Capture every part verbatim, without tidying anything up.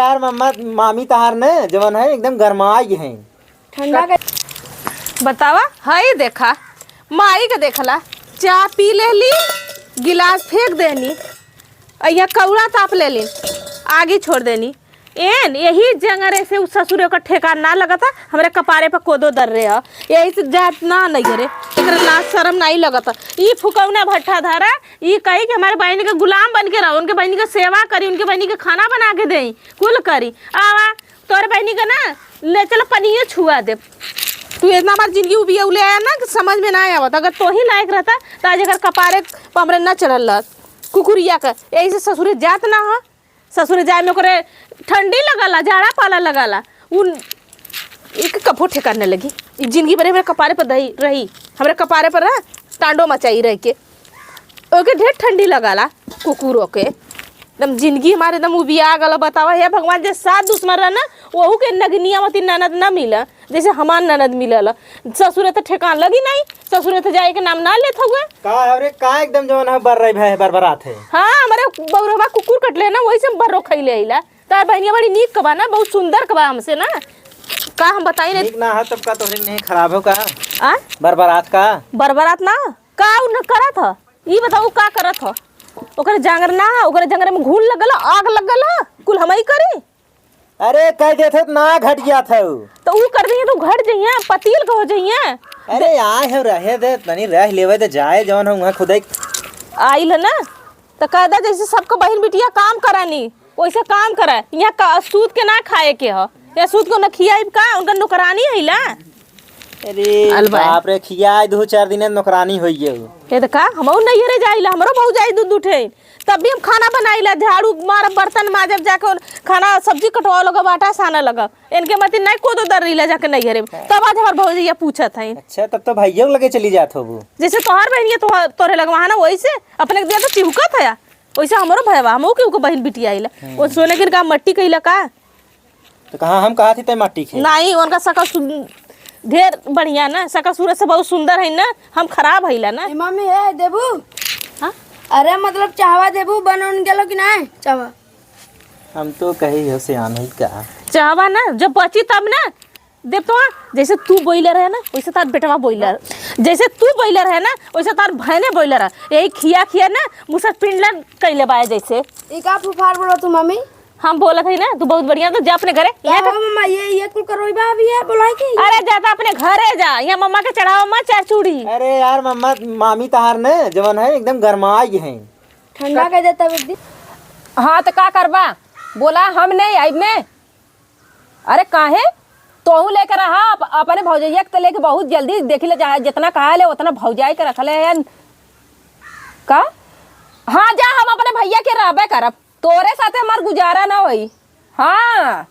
यार मम्मा, मामी तहार न जवन है एकदम गरमाई है। ठंडा के बतावा, हई देखा, माई के देखला, चाह पी लेली, गिलास फेंक देनी, अ यहाँ कौड़ा ताप लेली, आगी छोड़ देनी। एन यही जंगरे से उ ससुरे का ठेकान ना लगता, हमरे कपारे पर कोदो दर रहे ह, यही से जात ना नहीं करे, एकरे लाज शरम नहीं लगता। ई फुकौना भट्ठा धारा, ई कही कि हमारे बहनी के गुलाम बन के रहो, उनके बहनी के सेवा करी, उनके बहनी के खाना बना के देई, कुल करी। आवा, तोरे बहनी के ना ले चल पनिये छुआ दे। तू इतना बार जिंदगी उबिया उले आया ना कि समझ में ना आवत। अगर तो ही लायक रहता तो आज अगर कपारे पर हमरे ना चढ़ल रहत कुकुरिया का। यही से ससुरे जात ना हो, ससुरे जाए में ओकरे ठंडी लगाला, जाड़ा पाला लगाला। उन एक कभो ठेकान न लगी। ई जिंदगी भर हमरे कपारे पर दही रही, हमरे कपारे पर ना टांडो मचाई रह के। ओके ढेर ठंडी लगाला कुकुरों के। एकदम जिंदगी हमारे एकदम उबिया गल। बतावा हे भगवान, जे सात दुश्मन रहा ना, वहू के नगनिया मती ननद ना मिला, जैसे हमार ननद मिलल। ससुरे तो ठेकान लगी नहीं, ससुरे तो जाए के नाम ना लेत हुए। का है रे, का एकदम जवन है बर रही है, बरबरात है? हाँ, हमारे बौरवा कुकुर कटले ना, वही से हम बर्रो खैले अइला। तार बहनिया बड़ी नीक कबा ना, बहुत सुंदर कबा हमसे ना। का हम बताई रे? नीक ना है तब का तोहरे नहीं खराब हो का? आ? बरबरात का? बरबरात ना? का उ न करत ह? ई बताऊ का करत ह? ओकरे जांगर ना ह, ओकरे जांगर में घून लगल ह, आग लगल ह, कुल हमही करी। अरे कह देत है त ना घट जात है उ। तो उ कर दिए तो घट जइहे, पतील के हो जइहे। अरे आए हो रहे दे, तनी रह लेवे दे, जाए जवन हम वहाँ खुदाई। आइल है ना, तो कह दे जैसे सबको बहन बिटिया काम करानी, वैसे काम करे। यहाँ का सूत के ना खाए के ह, या सूत के ना खियाइब का, उनका नौकरानी है ला। अरे अलबा। बाप रे, खियाए दो चार दिन नौकरानी होई गई। ये तो का, हमहू नैहरे जाइला, हमरो भौजाई दू दू ठे, तब भी हम खाना बनाइला, झाड़ू मारब, बर्तन माजब, जाके उन खाना सब्जी कटवा लगब, आटा साना लगब। इनके मती नहीं कोदो दर रहीला जाके नैहरे में। तब आज हमार भौजैया पूछत है। अच्छा, तब तो भैया लगे चली जात होबू। जैसे तोहार बहनिया तोह-, तोरे लगवा है ना, वही से अपने के दिया तो चिहुकत है, वैसे हमरो भयवा, हमहू के उनको बहन बिटिया आइला। हम्म। वो सोने के का मट्टी कहिला का? तो कहाँ हम कहा थी तय माटी खे? नहीं, उनका सकल सु-, ढेर बढ़िया ना, सकल सूरत से बहुत सुंदर है ना, हम खराब हईला ना। ए मम्मी, ए देबू? हाँ? अरे मतलब चाहवा देबू, बन उन गेलो कि नहीं चाहवा? हम तो कही हो से आन ही का। चाहवा ना, जब बची तब ना देब तो। जैसे तू बॉयलर है ना, वैसे तार बेटवा बॉयलर, जैसे तू बॉयलर है ना, वैसे तार बहने बॉयलर है। यही खिया खिया ना मुसर पिंडलन कैले बाय जैसे। ई का फुफार बोलो तू मम्मी? हम बोलत हई ना, तू बहुत बढ़िया, तो जा अपने घरे। का यहाँ हो तो मम्मा, ये, ये कुल करोइबा अभी है, बोलाई के? अरे जा तो अपने घरे जा, यहाँ मम्मा के चढ़ावा मत चार चूड़ी। अरे यार मम्मा, मामी तहार ने जवन है एकदम गरमाई है। ठंडा कर देता एक दिन। हाँ तो का करबा, बोला हम नहीं आइब में। अरे काहे, तोहू लेके रहा अप-, अपने भौजैया के तो लेके बहुत जल्दी देखी ले, चाहे जितना कहा ले उतना भौजाई के रखले है। का? हाँ जा, हम अपने भैया के रहबे करब। तोरे साथे हमार गुजारा ना होई। हाँ,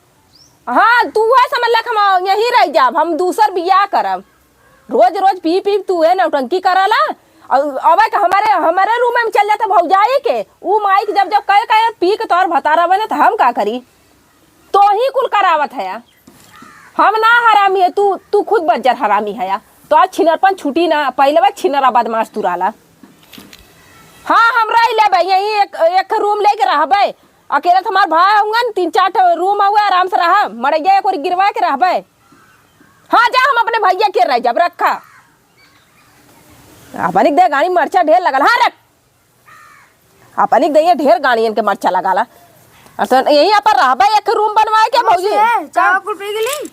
हाँ, तू है समझ ले कि हम यहीं रह जाब, हम दूसर बियाह करब। रोज रोज पी पी तू है नौटंकी कराला। और अब के हमारे, हमारे रूम में चल जाता भौजाई के, ऊ माई के जब जब कहे कहे पी के तोर भतारा बने तो हम का करी? तो ही कुल करावत है। हम ना हरामी है, तू, तू खुद बज्जर हरामी है। तो आज छिनरपन छुटी ना, पहले बा छिनरा बदमाश तू रहला। हाँ, हम रह लेबे यहीं, एक, एक रूम लेके रहबे। अकेले तो हमार भाई होंगन, तीन चार ठो रूम हुआ, आराम से रहा। मड़ैया एक ओर गिरवा के रहबे। हाँ, जा हम अपने भैया के रह जाब, रखा। अपनी दे गाड़ी मरचा ढेर लगल। हाँ, रख। अपनी दे ढेर गाड़ियन के मरचा लगाला। आ तो यहीं पर रहबे, एक रूम बनवाए के भौजी। है, चाय कुल पी गेली?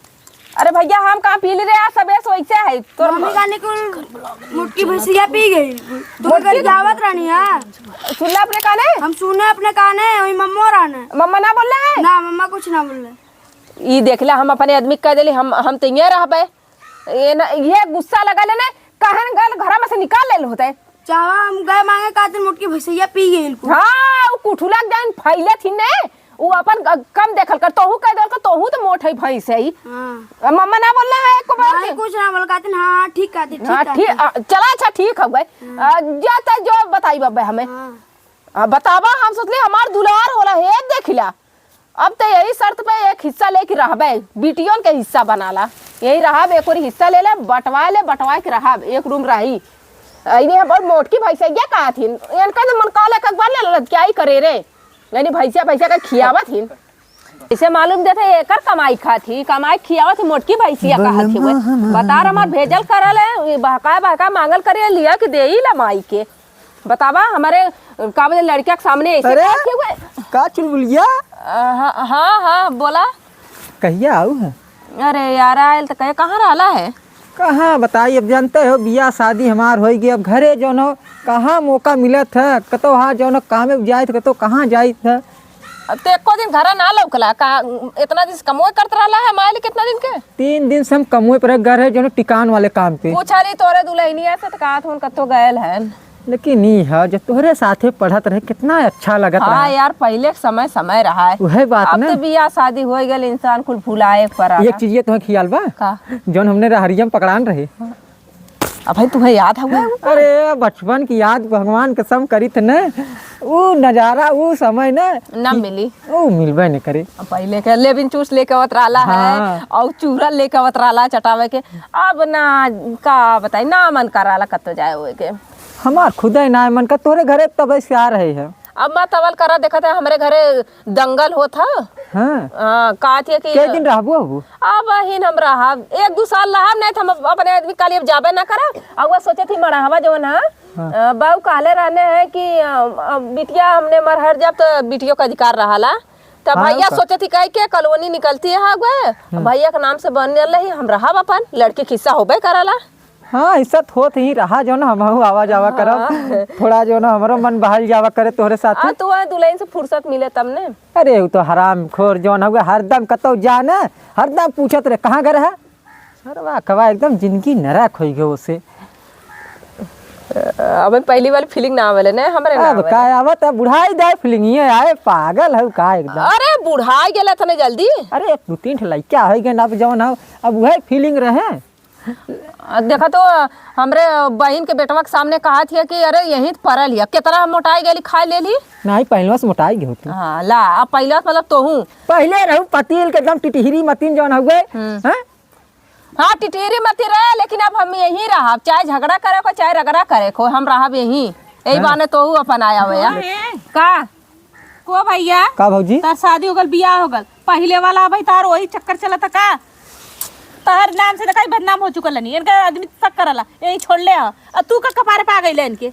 अरे भैया, हम कहाँ पी ली रे, आज सबेर से वैसे है। तोर मम्मी का निकुल मुटकी भैंसिया पी गई। तू मोटकी गरियावत रहनी है। सुनला अपने काने? हम सुने अपने काने, वही मम्मो रहने। मम्मा ना बोल रहे हैं? ना, मम्मा कुछ ना बोल रहे। ई देखला, हम अपने आदमी के कह देली, हम, हम तो यहीं रहबे। ये न, ये गुस्सा लगा लेने, कहन गल घर में से निकाल ले होते। चावा हम गए मांगे, का दिन मोटकी भैंसैया पी गई इनको। हाँ, वो कुठुला के जाइन फैले थी ने, वो अपन ग-, कम देखल कर, तोहू कह देल कर, तोहू तो मोट है भैंस है। हाँ। अब मम्मा ना बोलना है एको बार नहीं, के? कुछ ना बोल, कहते हैं, "हाँ, ठीक कहते, ठीक हाँ, कहते।" ठीक, आ, चला, अच्छा, ठीक हो गए। हाँ। आ, जा तो जो बताई बब्बे हमें। हाँ। आ, बतावा, हम सोचले हमार दुलार होला, हे देखिला। अब तो यही शर्त पे एक हिस्सा लेके रहबे, बिटियन के हिस्सा बनाला। यही रहब, एक ओरी हिस्सा ले ले, बंटवा ले, बंटवा के रहब, एक रूम रही। इन्हें हम बहुत मोटकी भैंसैया कहा थी, इनका तो मन कहला एक बार ले ललत क्या ही करे रे, यानी भैंसिया, भैंसिया का खियावत ही। इसे मालूम देते एकर कमाई खात ही, कमाई खियावत ही, मोटकी भैंसिया कहत ही। बता रहा, हमार भेजल करल है, ये बहका बहका मांगल करे, लिया कि देई ला माई के। बतावा, हमारे का बोले, लड़किया के सामने ऐसे अरे, कहत ही हुए। का चुलबुलिया? अ, हाँ, हाँ, हाँ, बोला। कहिया आऊ है? अरे यार, आयल त कहे, कहाँ रहला है? कहाँ बताई, अब जानते हो, बियाह शादी हमार होई गई, अब घरे जौन हो, कहाँ मौका मिलत है, कतो हाँ जौन हो, कामे जाइत, कतो कहाँ जाइत है। अब तो एको दिन घरा ना लौकला का? इतना दिन से कमोए करत रहला है, मालिक, कितना दिन के? तीन दिन से हम कमोए पर घर है, जौन टिकान वाले काम पे। पूछा रही तोरे दुल्हनिया से, तो कहा था, "उनका तो गयल है।" लेकिन ई है, जब तोहरे साथे पढ़त रहे, कितना अच्छा लगत हाँ रहा। यार, पहिले के समय, समय रहा है। उहे बात अब ना। तो बियाह शादी हो गल, इंसान कुल भुलाए पर एक चीज ये तुम्हें खियाल बा? का? जौन हमने रहरिया में पकड़ान रहे। अब भाई, तुम्हें याद हवे? अरे, बचपन की याद, भगवान कसम करी थे न, ऊ नजारा, ऊ समय न ना मिली। ऊ मिलबे न करे। अब पहिले के लेबिन चूस लेके आवत रहला है, हाँ। और चूरा लेके आवत रहला चटावे के। अब ना, का बताई, ना मन कर रहला कतो जाए हुए के। हमार खुदे ना मन का, तोहरे घरे तब से आ रहे हैं। अब मत अवल करा, देखत है हमरे घरे दंगल होत ह। हाँ। हाँ, का थिए कि कै दिन रहबू अबू? अब हिन हम रहब, एक दू साल रहब, नहीं तो हम अपने आदमी काली अब जाबे ना करब। अब वह सोचे थी मड़हवा जवन है, हाँ। अ, बाऊ कहले रहने हैं कि, अ, अ, बिटिया हमने मरहर जब तो बिटियों का अधिकार रहला। तब हाँ, भैया ओका। सोचे थी कह के कॉलोनी निकलती है, हाँ, गए। हम्म। भैया के नाम से बन रही, हम रहब अपन, लड़की के हिस्सा होबे करला। हाँ, इज्जत होत ही रहा, जौन हमहू आवा जावा करब। हाँ। थोड़ा जौन हमरो मन बहल जावा करे तोहरे साथे। आ, तू आ दुल्हन से फुर्सत मिले तब ने। अरे, उ तो हरामखोर जौन हउए, हरदम कतौ जा न, हरदम पूछत रहे, "कहाँ घर है?" सरवा कवा एकदम जिंदगी नरक होइ गयो उसे। अबे पहली वाली feeling ना आवेले ने, हमरे ना अब आवेले। का आवत है, बुढ़ाई जाए feeling, ये आए, पागल हउ का एकदम। अरे, बुढ़ाई गेले इतने जल्दी? अरे, दू तीन ठे लइका होइ गए ना, अब जौन हउ, अब वही feeling रहे। आ, देखा तो, हमरे बहिन के बेटवा के सामने कहा थिया कि अरे यहीं त परल हिया, केतना हम मोटाई गेली, खाए लेली। नहीं, पहलवा से मोटाई गई होती। हाँ, ला, अब पहलवा से मतलब तोहू। पहले रहू पतील के एकदम टिटहिरी मतीन जौन हउए, हम्म। हैं? हाँ, टिटहिरी मती रहे, लेकिन अब हम यहीं रहब, चाहे झगड़ा करे को, चाहे रगड़ा करे को, हम रहब यहीं। यही हाँ। बहाने तोहू अपन आया हुआ। अरे, का? को भैया? का भौजी? तार शादी हो गल, बियाह हो गल, पहिले वाला भाई तार वही चक्कर चलत का? तार नाम से देखाई बदनाम हो चुकल हनी, इनका आदमी शक करला, यही छोड़ ले आ। अब तू का कपारे पा गई ले इनके?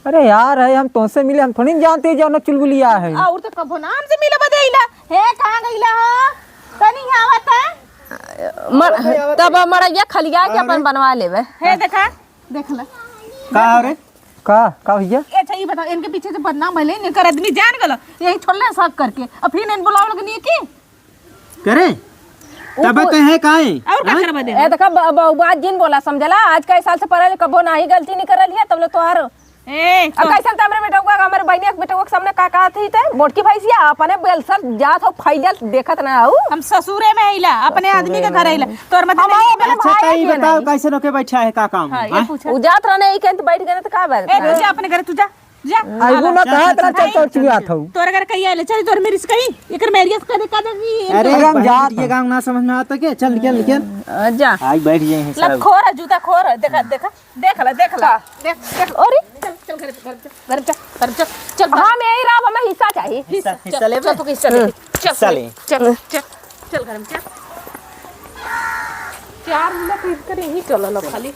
अरे यार, है हम तोसे मिले, हम थोड़ी न जानते हैं जौन चुलबुलिया है। और तो कबो नाम से मिले बदे इला। हे, कहाँ गईला हो? तनी यहाँ आवत है। मर-, तब मड़ैया खलिया के अपन बनवा लेबे। हे, देखा, देख ले। का हो रे? का, का भैया? ए, अच्छा, ई बताओ, इनके पीछे से बदनाम भले, इनकर आदमी जान गलो, यही छोड़ले शक करके, अब फिर इन बुलाव लगनी की? करे? उ तब पु- ते है काहे? और का हाँ? करबा दे? ए, देखा, ब-, ब-, बात जिन बोला, समझला, आज कई साल से परल, कबो नाही गलती नहीं करल है, तब ले तोहार। ए, अब तो कैसन ते हमरे बेटवा का, हमरे बहिनिया के बेटवा के सामने का कहत ही ते? मोटकी भैंसिया, अपने बेलसर जात हो, फैलल देखत ना हो। हम ससुरे में अइला, अपने आदमी के घर अइला। तोर मतलब हम ये अपने अच्छा, भाई तई के बताओ, नहीं। कैसे रोके बैठा है, का काम हाँ, है, ये हाँ? पूछा। उ जात रहने, ई कहत बैठ गए, तो का बात ए, तू है? जा अपने घर, तू जा, जा। आइबो ना, चल, कहा चल, इतना चल, चल, चल, चल, चुया था। तोरे घर कहीं आइले, चल, तोर मेरी से कहीं, एकर मेरियस कदे, कदे भी अरे, अरे, हम बहन जात बिटिया हैं। गाँव ना समझ में आता क्या? चल, निकल, निकल। अ, जा। आई बैठ गए हैं सब। लतखोर है, जूता खोर है, देखा, देखा। देख ला, देख ला। का? देख, देख। अरे। चल, चल, घर, घर, घर, घर, घर, चल, चल, घर। हम यही रहब, हमें हिस्सा चाहिए। हिस्सा, हिस्सा चल, लेबे? चल, तू हिस्सा ले। हम्म। चल, हिस्सा ले। चल, चल, चल, घर में चल। चार मिनट इनकर यहीं चलल खाली।